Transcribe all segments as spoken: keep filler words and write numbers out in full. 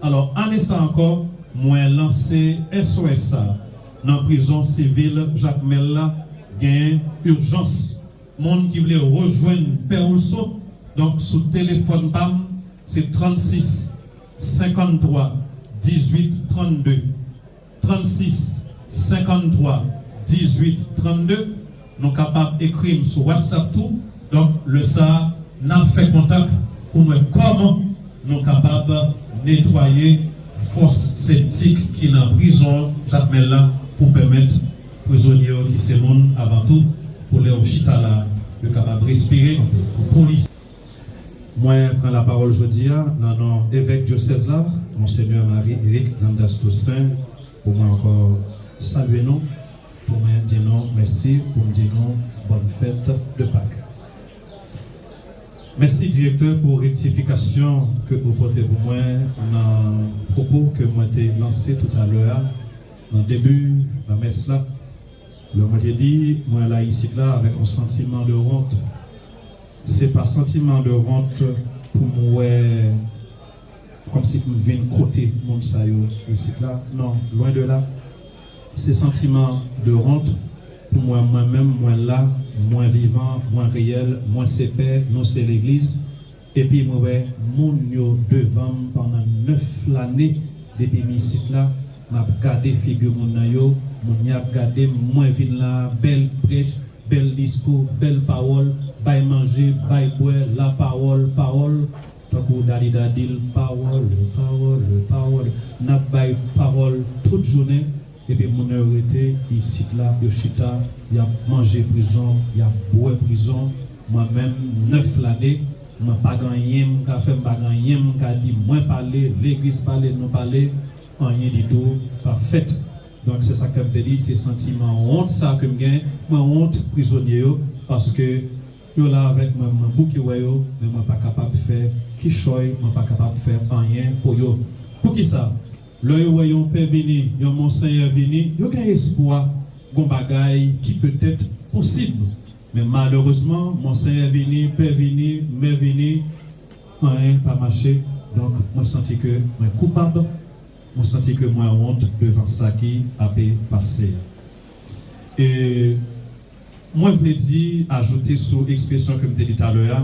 Alò, ane sa ankò, mwen lanse S O S sa nan prizon sivil Jakmèl la. Gen ijans. Moun ki vle rejwenn Pè Rousseau, donk, sou telefòn pa m, se trannsis senkanntwa dizuit trannde. Trannsis senkanntwa dizuit trannde. Nou kapab ekri m sou WhatsApp tou. Donk, lè sa a, n ap fè kontak pou n wè kòman nou kapab netwaye fòs septik ki nan prizon Jakmèl la pou pèmèt prizonye yo ki se moun avan tou, pou lè yo chita la, yo kapab respire, pou polis. Mwen pran lapawòl jodi a nan non evèk dyosèz la, Monsenyè Marie Eric Landas Toussaint, pou mwen ankò salye nou, pou mwen di nou mèsi, pou m di nou bòn fèt de Pak. Mèsi, Direktè, pou rektifikasyon ke ou pote pou mwen nan pwopo ke mwen te lanse toutalè a, nan debi lamès la. Lè mwen te di, mwen la isit la avèk yon santiman de wont. Se pa santiman de wont pou m wè kòmsi pou m vin kote moun sa yo isit la. Non, lwen de la. Se santiman de wont pou m wè mwen menm, mwen la, mwen vivan, mwen reyèl, mwen se pè, nou se legliz. Epi mwen wè moun yo devan m pandan nèf lane depi m isit la, m ap gade figi moun nan yo, moun y ap gade m, mwen vin la, bèl prèch, bèl diskou, bèl pawòl, bay manje, bay bwè, lapawòl, pawòl, tankou Daddy Da di l, pawòl, pawòl, pawòl. N ap bay pawòl tout jounen, epi moun yo rete isit la, yo chita, y ap manje prizon, y ap bwè prizon. Mwen menm, nèf lane, mwen pa gen anyen m ka fè, m pa gen anyen m ka di, mwen pale, legliz pale, nou pale, anyen ditou pa fèt. Donk, se sa k fè m te di, se santiman wont sa ke m gen. Mwen wont prizonye yo, paske yo la avèk mwen, mwen bouke wè yo, men mwen pa kapab fè kichòy, mwen pa kapab fè anyen pou yo. Poukisa? Lè yo wè yon pè vini, yon monsenyè vini, yo gen espwa gon bagay ki petèt posib. Men malerezman, monsenyè vini, pè vini, mè vini, anyen pa mache. Donk, mwen santi ke mwen koupab, mwen santi ke mwen wont devan sa ki ape pase a. E mwen vle di, ajoute sou ekspresyon ke m te di talè a,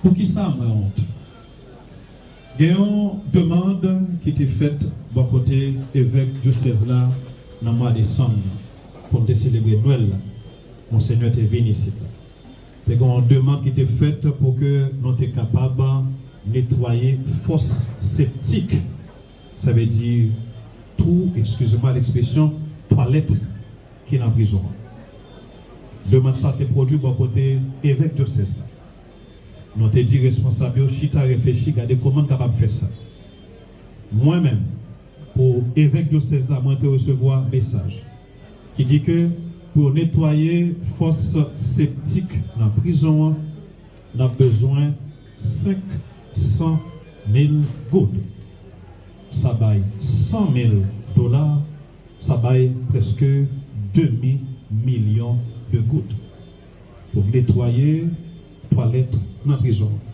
poukisa mwen wont? Gen yon demann ki te fèt bò kote evèk dyosèz la nan mwa desanm nan, pou n te selebre Nwèl la. Monsenyè te vin isit la. Te gen yon demann ki te fèt pou ke nou te kapab netwaye fòs septik, sa vle di twou, excusez-moi l'expression, twalèt ki nan prizon an. Demann sa te pwodui bò kote evèk dyosèz la. Nou te di responsab yo chita reflechi, gade kòman n kapab fè sa. Mwen menm, pou evèk dyosèz la, mwen te resevwa mesaj ki di ke pou yo netwaye fòs septik nan prizon an, n ap bezwen senk san mil goud. Sa bay san mil dola, sa bay prèske demi milyon de goud pou netwaye twalèt nan prizon an.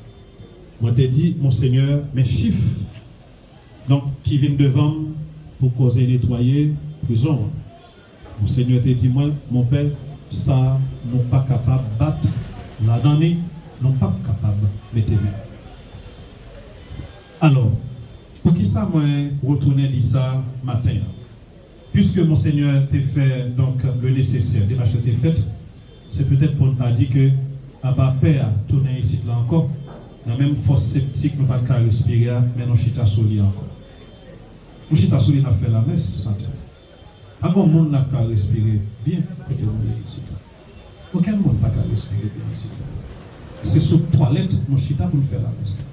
Mwen te di, Monsenyè, men chif, donk, ki vin devan m pou koze netwaye prizon an. Monsenyè te di mwen, Mon pè, sa nou pa kapab bat ladan li, nou p ap kapab mete men. Alò, poukisa mwen retounen di sa maten an? Piske Monsenyè te fè, donk, le nesesè, demach yo te fèt, se petèt pou n pa di ke apa pè a tounen isit la ankò, nan menm fòs septik nou pa t ka respire a, men nou chita sou li ankò. Nou chita sou li, n ap fè lamès maten. Pa gen moun n ap ka respire byen kote nou ye isit la. Okenn moun pa ka respire byen isit la. Se sou twalèt nou chita pou n fè lamès la.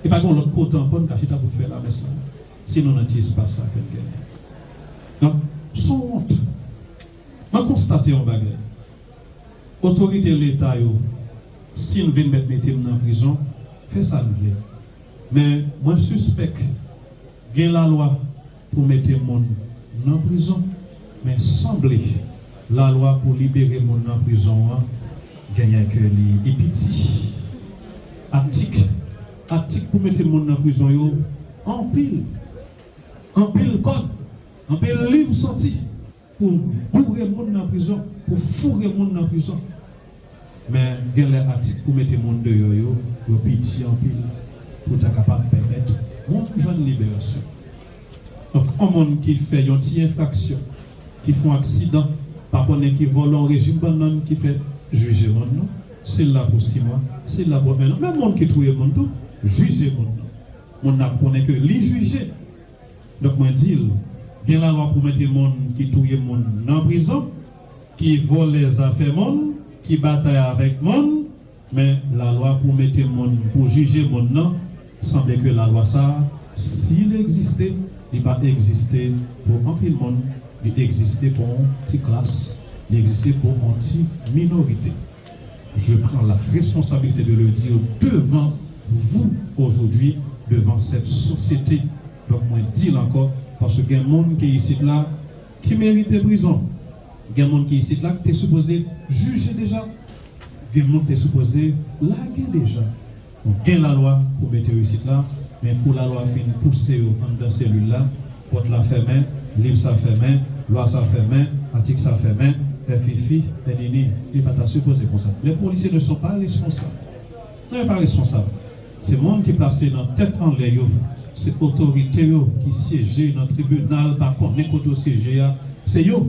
E pa gen lòt kote ankò n ka chita pou n fè lamès la, sinon nan ti espas sa ke n genyen. Donk, se yon wont. Mwen konstate yon bagay. Otorite Leta yo, si n vin mèt mete m nan prizon, fè sa n vle. Men mwen sispèk gen lalwa pou mete moun nan prizon, men sanble lalwa pou libere moun nan prizon an genyen ke li, li piti. Atik, atik pou mete moun nan prizon yo anpil, anpil kòd, anpil liv sòti pou boure moun nan prizon, pou foure moun nan prizon. Men genlè atik pou mete moun deyò yo, yo piti anpil pou ta kapab pèmèt moun jwenn liberasyon. Donk, yon moun ki fè yon ti enfraksyon, ki fè yon aksidan, pa konnen ki vòlò yon rejim bannann ki fè, jije moun nan. Si l la pou sis mwa, si l la pou en an. Menm moun ki touye moun tou, jije moun nan. Moun nan ap konnen ke li jije. Donk, mwen di l, gen lalwa pou mete moun ki touye moun nan prizon, ki vòlè zafè moun, ki batay avèk moun, men lalwa pou mete moun, pou jije moun nan, sanble ke lalwa sa a, si l egziste, li pa egziste pou anpil moun, li egziste pou yon ti klas, li egziste pou yon ti minorite. Je prends la responsabilité de le dire devant vous aujourd'hui, devant cette société. Donk, mwen di l ankò, paske gen moun ki isit la ki merite prizon. Gen moun ki isit la ki te sipoze jije deja. Gen moun te sipoze lage deja. Gen lalwa pou mete yo isit la, men kou lalwa fin pouse yo anndan selil la, pòt la fèmen, liv sa fèmen, lwa sa fèmen, atik sa fèmen, èfifi, ènini, li pa ta sipoze konsa. Les policiers ne sont pas responsables. Non, yo pa responsab. Se moun ki plase nan tèt anlè yo, se otorite yo ki syeje nan tribinal, pa konnen kote yo syeje a, se yo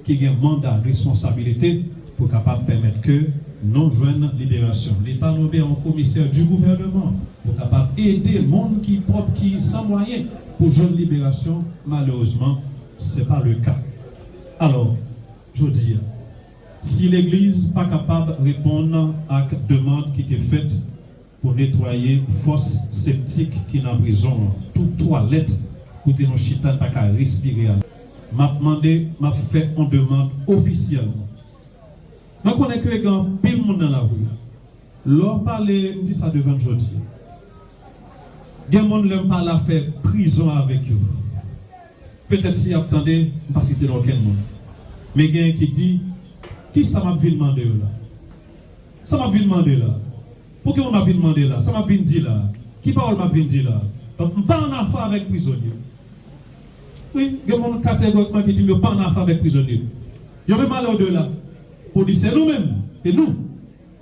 ki gen manda, responsabilite pou kapab pèmèt ke nou jwenn liberasyon. Leta nonmen yon komisè du gouvèneman pou kapab ede moun ki pòv, ki san mwayen pou jwenn liberasyon. Malerezman, se pa le ka. Alò, jodi a, si legliz pa kapab reponn ak demann ki te fèt pou netwaye fòs septik ki nan prizon an, tout twalèt kote nou chita n pa ka respire a, m ap mande, m ap fè yon demann ofisyèlman. Mwen konnen ke gen anpil moun nan lari a. Lè w pale, m di sa devan n jodi a. Gen moun lè m pale afè prizon avèk yo. Petèt si y ap tande, m pa site non okenn moun. Men genyen ki di, kisa m ap vin mande yo la? Sa m ap vin mande la? Pou ki moun m ap vin mande la? Sa m ap vin di la? Ki pawòl m ap vin di la? Donk, m pa ann afè avèk prizonye. Wi, gen moun kategorikman ki di m yo pa ann afè avèk prizonye. Yo menm ale odela pou di se nou menm, e nou,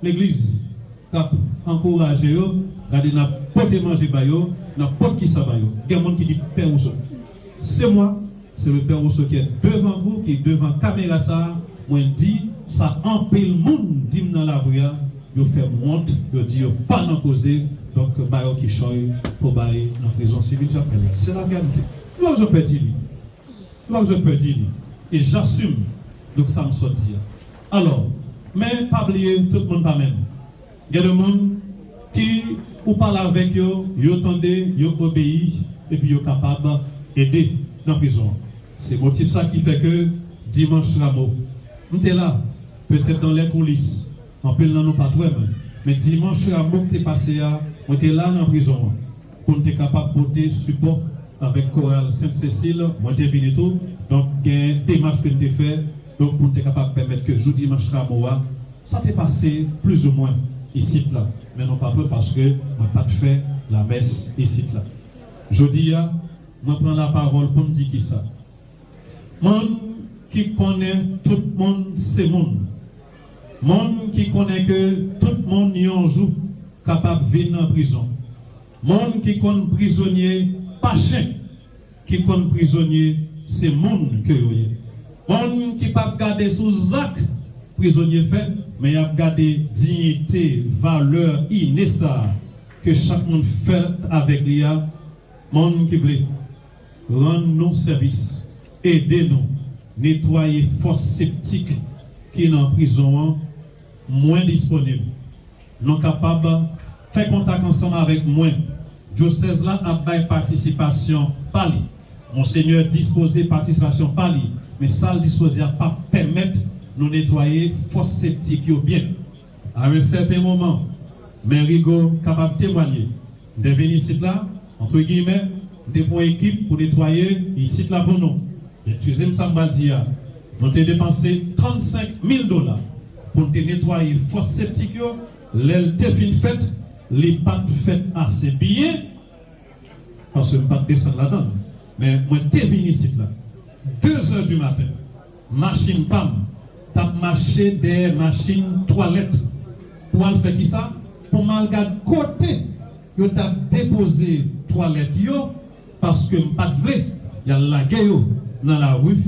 legliz, k ap ankouraje yo, gade n ap pote manje ba yo, n ap pot kisa ba yo. Gen moun ki di, Pè Rousseau, c'est moi, c'est le Père Rousseau qui est devant vous, qui est devant kamera sa a, mwen di sa anpil moun di m nan lari a, yo fè m wont, yo di yo pa nan koze, donk ba yo kichòy pou bay nan prizon sivil Jakmèl la. Se la realite. Nou pa bezwen pè di li. Nou pa bezwen pè di li. E j'assume, donk, sa m sot di a. Alò, men pa bliye, tout moun pa menm. Gen de moun ki ou pale avèk yo, yo tande, yo obeyi, epi yo kapab ede nan prizon an. Se motif sa ki fè ke dimanch Ramo, m te la, petèt dans les coulisses, anpil nan nou pa t wè mwen, men dimanch Ramo k te pase a, mwen te la nan prizon an pou n te kapab pote sipò avèk koral Sent Sesil, mwen te vini tou. Donk, gen demach ke n te fè, donk, pou n te kapab pèmèt ke jou dimanch Ramo a, sa te pase plizoumwen isit la. Men nou pa pè paske mwen pa t fè lamès isit la. Jodi a, mwen pran lapawòl pou m di kisa. Moun ki konnen tout moun se moun. Moun ki konnen ke tout moun yon jou kapab vin nan prizon. Moun ki konn prizonye pa chen, ki konn prizonye se moun ke yo ye. Moun ki p ap gade sou zak prizonye fè, men y ap gade diyite, valè ine sa a ke chak moun fèt avèk li a. Moun ki vle rann nou sèvis, ede nou netwaye fòs septik ki nan prizon an, mwen disponib. Nou kapab fè kontak ansanm avèk mwen. Dyosèz la ap bay patisipasyon pa li. Monsenyè dispoze patisipasyon pa li, men sa l dispoze a p ap pèmèt nou netwaye fòs septik yo byen. A yon sèten moman, men Rigo kapab temwanye, m te vin isit la, antre giyimè, m te pran ekip pou netwaye isit la pou nou. Eskize m sa m pral di a. Nou te depanse trannsenk mil dola pou n te netwaye fòs septik yo. Lè l te fin fèt, li pa t fèt ase byen. paske m pa t desann ladan l. Men mwen te vin isit la, de zè di maten, machin pa m t ap mache dèyè machin twalèt pou al fè kisa? Pou m al gad kote yo t ap depoze twalèt yo, paske m pa t vle y al lage yo nan lari,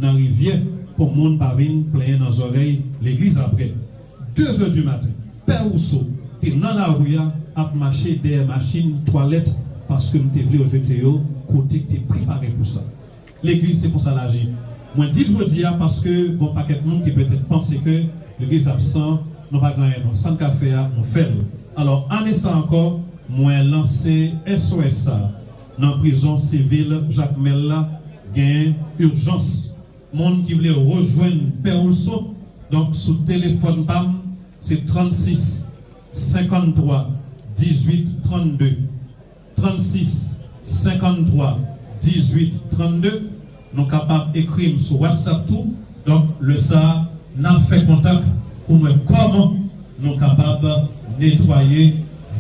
nan rivyè, pou moun pa vin plenyen nan zòrèy legliz apre. De zè di maten, Pè Rousseau te nan lari a ap mache dèyè machin twalèt, paske m te vle yo jete yo kote ki te prepare pou sa. Legliz se konsa l aji. Mwen di l jodi a paske gon pakèt moun ki petèt panse ke legliz absan, nou pa gen anyen non. Sa n ka fè a, nou fè l. Alò, ane sa ankò, mwen lanse S O S sa nan prizon sivil Jakmèl la, gen ijans. Moun ki vle rejwenn Pè Rousseau, donk sou telefòn pa m, se trannsis senkanntwa dizuit trannde, trannsis senkanntwa dizuit trannde. Nou kapab ekri m sou WhatsApp tou. Donk, lè sa a, n ap fè kontak pou m wè kòman nou kapab netwaye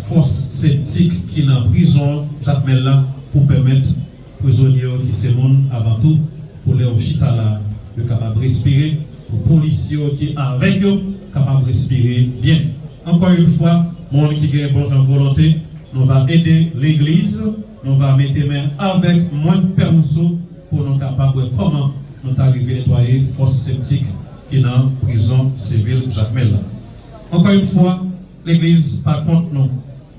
fòs septik ki nan prizon Jakmèl la pou pèmèt prizonye yo ki se moun avan tou, pou lè yo chita la, yo kapab respire, pou polisye yo ki avèk yo kapab respire byen. Ankò yon fwa, moun ki gen bon jan volonte, nou va ede legliz, nou va mete men avèk mwen, Pè Rousseau, pou nou kapab wè kòman nou ta rive netwaye fòs septik ki nan prizon sivil Jakmèl la. Ankò yon fwa, legliz pa kont nou.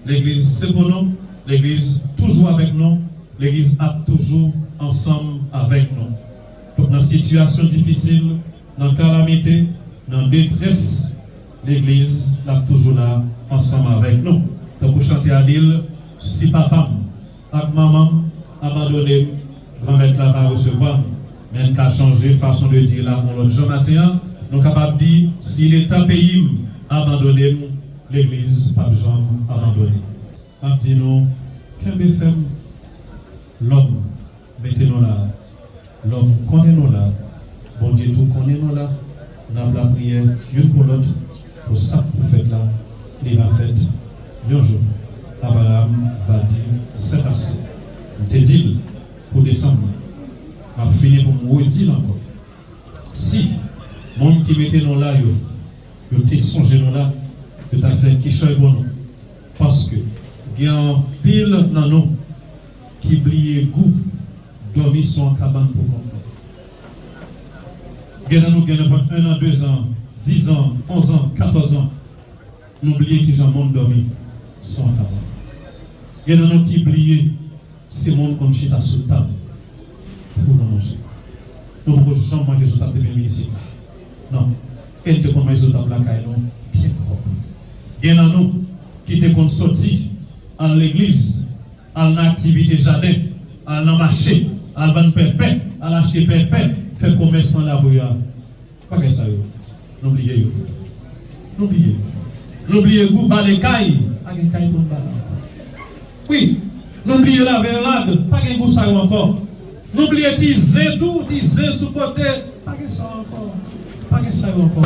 Legliz se pou nou. Legliz toujou avèk nou. Legliz ap toujou ansanm avèk nou. Donk, nan sitiyasyon difisil, nan kalamite, nan detrès, legliz l ap toujou la ansanm avèk nou. Tankou chante a di l, si papa m ak manman m abandone m, Granmèt la va resevwa m. Men n ka chanje fason de di la yon lòt jan maten an. Nou kapab di, si Leta peyi m abandone m, legliz p ap janm abandone. M ap di nou, kenbe fèm. Lòm mete nou la. Lòm konnen nou la. Bondye tou konnen nou la. N ap lapriyè youn pou lòt pou sa k pou fèt la, li va fèt yon jou. Abraram va di, c'est assez. M te di l pou desanm nan. M ap fini pou m redi l ankò. Si moun ki mete nou la yo, yo te sonje nou la, yo ta fè kichòy pou nou. Paske gen anpil nan nou ki bliye gou dòmi sou yon kabann pou kont nou. Gen nan nou gen nenpòt en an, de zan, diz an, onz an, katòz an, nou bliye kijan moun dòmi sou yon kabann. Gen nan nou ki bliye si moun konn chita sou tab pou nou manje. Nou poko janm manje sou tab depi n vin isit la. Non. E n te konn manje sou tab lakay nou byen pwòp. Gen nan nou ki te konn soti, al legliz, al nan aktivite jaden, al nan mache, al vann pèpè, al achte pèpè, fè komès nan lari a. Bagay sa yo, nou bliye yo. Nou bliye yo. Nou bliye gou bale kay. Pa gen kay pou n bale ankò. Wi, nou bliye lave rad. Pa gen gou sa yo ankò. Nou bliye ti zen tou, ti zen sou kote. Pa gen sa ankò. Pa gen sa yo ankò.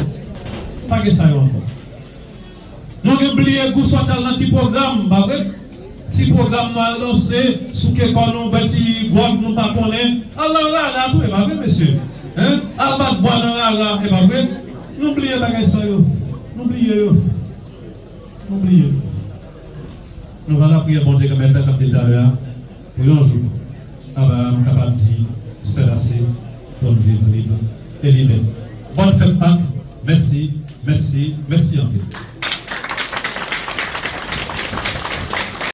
Pa gen sa yo ankò. Nou gen bliye gou sòti al nan ti pwogram, pa vre? Ti pwogram nou al danse, souke kò nou, bwè ti gwòg nou pa konnen. Al nan rara tou, e pa vre, mesye? Hein? Al bat bwa nan rara, e pa vre? Nou bliye bagay sa yo. Nou bliye yo. Nou bliye yo. Nou va lapriyè Bondye Granmèt la, jan m di l talè a, pou yon jou, Abraram kapab di, c'est assez, pou n viv lib e libè. Bòn fèt Pak, mèsi, mèsi, mèsi anpil.